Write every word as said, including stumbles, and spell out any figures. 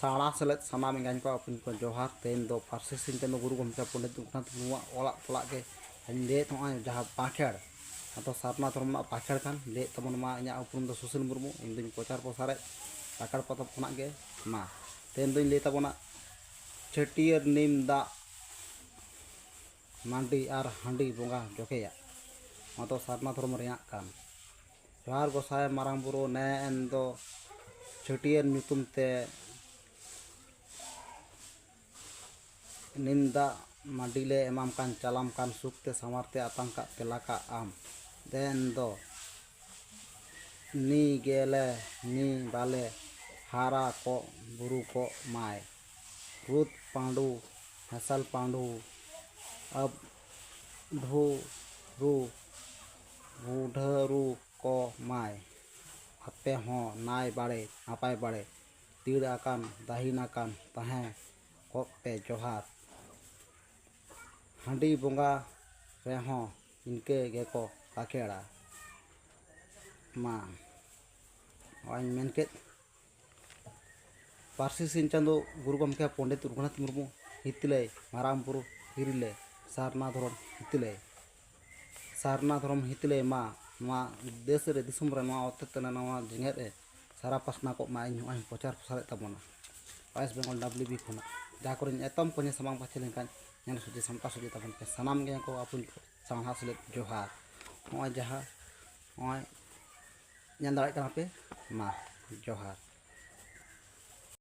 ᱥᱟᱲᱟ ᱥᱮᱞᱮᱫ ᱥᱟᱱᱟᱢ ᱮᱸᱜᱟᱧ ᱠᱚ ᱟᱹᱯᱤᱧ ᱠᱚ ᱡᱚᱦᱟᱨ᱾ ᱛᱮᱦᱮᱧ ᱫᱚ ᱯᱟᱹᱨᱥᱤ ᱥᱤᱧ ᱪᱟᱸᱫᱳ ᱜᱩᱨᱩ ᱜᱚᱢᱠᱮ ᱯᱚᱱᱰᱤᱛ ᱨᱚᱜᱷᱩᱱᱟᱛᱷ ᱢᱩᱨᱢᱩᱣᱟᱜ ᱚᱞᱟᱜ ᱛᱚᱞᱟᱜ ᱜᱮ ᱤᱧ ᱞᱟᱹᱭᱮᱫ ᱛᱟᱦᱮᱸᱜᱼᱟ, ᱡᱟᱦᱟᱸ ᱵᱟᱸᱠᱷᱮᱲ, ᱟᱫᱚ ᱥᱟᱨᱱᱟ ᱫᱷᱚᱨᱚᱢ ᱨᱮᱱᱟᱜ ᱵᱟᱸᱠᱷᱮᱲ ᱠᱟᱱ ᱞᱟᱹᱭᱮᱫ ᱛᱟᱵᱚᱱ ᱢᱟ᱾ ᱤᱧᱟᱹᱜ ᱩᱯᱨᱩᱢ ᱫᱚ ᱥᱩᱥᱤᱞ ᱢᱩᱨᱢᱩ, ᱤᱧ ᱫᱩᱧ ᱯᱨᱚᱪᱟᱨ ᱯᱨᱚᱥᱟᱨᱮᱫ ᱵᱟᱸᱠᱷᱮᱲ ᱯᱚᱛᱚᱵ ᱠᱷᱚᱱᱟᱜ ᱜᱮ᱾ ᱢᱟ ᱛᱮᱦᱮᱧ ᱫᱩᱧ ᱞᱟᱹᱭ ᱛᱟᱵᱚᱱᱟ ᱪᱷᱟᱹᱴᱭᱟᱹᱨ ᱱᱤᱢ ᱫᱟᱜ ᱢᱟᱹᱰᱤ ᱟᱨ ᱦᱟᱺᱰᱤ ᱵᱚᱸᱜᱟ ᱡᱚᱠᱷᱮᱭᱟᱜ᱾ ᱱᱚᱣᱟ ᱫᱚ ᱥᱟᱨᱱᱟ ᱫᱷᱚᱨᱚᱢ ᱨᱮᱭᱟᱜ ᱠᱟᱱ᱾ ᱡᱚᱦᱟᱨ ᱜᱚᱸᱥᱟᱭ ᱢᱟᱨᱟᱝ ᱵᱩᱨᱩ, ᱱᱮ ᱮᱱ ᱫᱚ ᱪᱷᱟᱹᱴᱭᱟᱹᱨ ᱧᱩᱛᱩᱢ ᱛᱮ ᱱᱤᱢ ᱫᱟᱜ ᱢᱟᱹᱰᱤ ᱞᱮ ᱮᱢᱟᱢ ᱠᱟᱱ, ᱪᱟᱞᱟᱢ ᱠᱟᱱ ᱥᱩᱠ ᱛᱮ ᱥᱟᱶᱟᱨ ᱛᱮ ᱟᱛᱟᱝ ᱠᱟᱜ ᱛᱮᱞᱟ ᱠᱟᱜ ᱟᱢ᱾ ᱫᱮᱱ ᱫᱚ ᱱᱤ ᱜᱮᱞᱮ ᱱᱤ ᱵᱟᱞᱮ ᱦᱟᱨᱟ ᱠᱚᱜ ᱵᱩᱨᱩ ᱠᱚᱜ ᱢᱟᱭ᱾ ᱨᱩᱫ ᱯᱟᱺᱰᱩ ᱦᱮᱸᱥᱟᱞ ᱯᱟᱺᱰᱩ ᱟᱵ ᱰᱷᱩ ᱨᱩ ᱵᱩᱰᱷᱟᱹᱨᱩ ᱠᱚ ᱢᱟᱭ᱾ ᱟᱯᱮ ᱦᱚᱸ ᱱᱟᱭ ᱵᱟᱲᱮ ᱱᱟᱯᱟᱭ ᱵᱟᱲᱮ ᱫᱤᱲ ᱟᱠᱟᱱ ᱫᱟᱹᱦᱤᱱ ᱟᱠᱟᱱ ᱛᱟᱦᱮᱸ ᱠᱚᱜ ᱯᱮ ᱡᱚᱦᱟᱨ᱾ ᱦᱟᱺᱰᱤ ᱵᱚᱸᱜᱟ ᱨᱮᱦᱚᱸ ᱤᱱᱠᱟᱹ ᱜᱮᱠᱚ ᱵᱟᱸᱠᱷᱮᱲᱟ᱾ ᱢᱟ ᱱᱚᱣᱟᱧ ᱢᱮᱱ ᱠᱮᱫ, ᱯᱟᱹᱨᱥᱤ ᱥᱤᱧ ᱪᱟᱸᱫᱳ ᱜᱩᱨᱩ ᱜᱚᱢᱠᱮ ᱯᱚᱱᱰᱤᱛ ᱨᱚᱜᱷᱩᱱᱟᱛᱷ ᱢᱩᱨᱢᱩ ᱦᱤᱛᱞᱟᱹᱭ ᱢᱟᱨᱟᱝ ᱵᱩᱨᱩ ᱦᱤᱨᱤᱞᱮ ᱥᱟᱨᱱᱟ ᱫᱷᱚᱨᱚᱢ ᱦᱤᱛᱞᱟᱹᱭ, ᱥᱟᱨᱱᱟ ᱫᱷᱚᱨᱚᱢ ᱦᱤᱛᱞᱟᱹᱭ ᱢᱟ ᱱᱚᱣᱟ ᱫᱮᱥ ᱨᱮ ᱫᱤᱥᱚᱢ ᱨᱮ ᱱᱚᱣᱟ ᱚᱛᱮᱛ ᱨᱮ ᱱᱚᱣᱟ ᱡᱮᱜᱮᱛ ᱨᱮ ᱥᱟᱨᱟ ᱯᱟᱥᱱᱟᱣ ᱠᱚᱜ ᱢᱟ᱾ ᱤᱧ ᱱᱚᱜᱼᱚᱭ ᱤᱧ ᱯᱨᱚᱪᱟᱨ ᱯᱨᱚᱥᱟᱨᱮᱫ ᱛᱟᱵᱚᱱᱟ᱾ ᱣᱮᱥᱴ ᱵᱮᱝᱜᱚᱞ ᱰᱟᱵᱽᱞᱤᱭᱩ ᱵᱤ ᱠᱷᱚᱱᱟᱜ ᱡᱟᱦᱟᱸ ᱠᱚᱨᱮᱧ ᱮᱛᱚᱢ ᱠᱚᱧᱮ ᱥᱟᱢᱟᱝ ᱯᱟᱪᱷᱮ ᱞᱮᱱᱠᱷᱟᱱ ᱧᱮᱞ ᱥᱚᱡᱷᱮ ᱥᱟᱢᱴᱟᱣ ᱥᱚᱡᱷᱮ ᱛᱟᱵᱚᱱ ᱯᱮ᱾ ᱥᱟᱱᱟᱢ ᱜᱮ ᱠᱚ ᱟᱹᱯᱩᱧ ᱠᱚ ᱥᱟᱶᱦᱟ ᱥᱮᱞᱮᱫ ᱡᱚᱦᱟᱨ᱾ ᱱᱚᱜᱼᱚᱭ ᱡᱟᱦᱟᱸ ᱱᱚᱜᱼᱚᱭ ᱧᱮᱞ ᱫᱟᱲᱮᱭᱟᱜ ᱠᱟᱱᱟ ᱯᱮ, ᱢᱟ ᱡᱚᱦᱟᱨ᱾